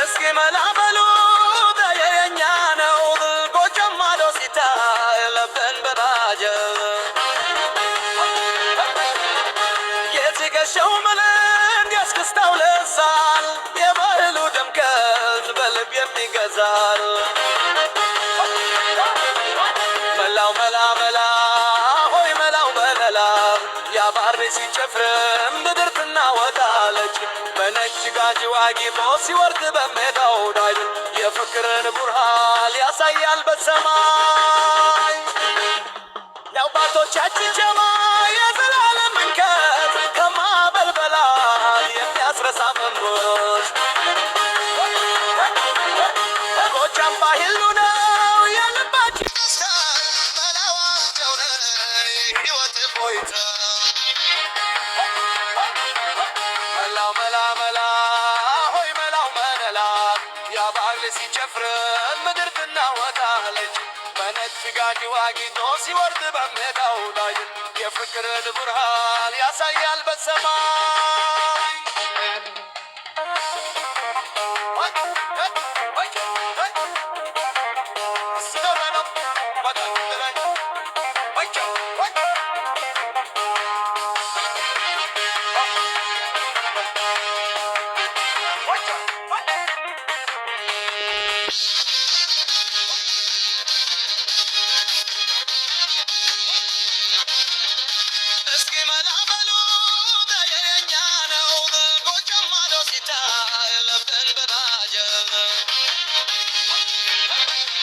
እስኪ መላ በሉ የኛ ነው ጎጃም ማዶ ሲታይ ለበን በባጀብ የትከሻው ምልንድ ያስክስታው ለሳል የባህሉ ድምቀት በልብ የሚገዛል። መላው መላ መላ ሆይ መላው መለላ ያባሬ ሲጨፍርም ምድር ትናወጣለች። በነጭ ጋጂ ዋጊጦ ሲወርድ በሜዳው ላይ የፍቅርን ቡርሃል ያሳያል በሰማይ። የአባቶቻችን ጀማ የዘላለም እንከት ከማዕበል በላይ የሚያስረሳ መንጎች ጎጃም ባህሉ ነው የልባችን ደስታ። መላዋቸው የህይወት እፎይታ። መላው መላ መላ ሆይ መላው መለላ ያባህል ሲጨፍር ምድር ትናወጣለች። በነጭ ጋጂ ዋጊቶ ሲወርድ በሜዳው ላይ የፍቅርን ብርሃን ያሳያል በሰማይ።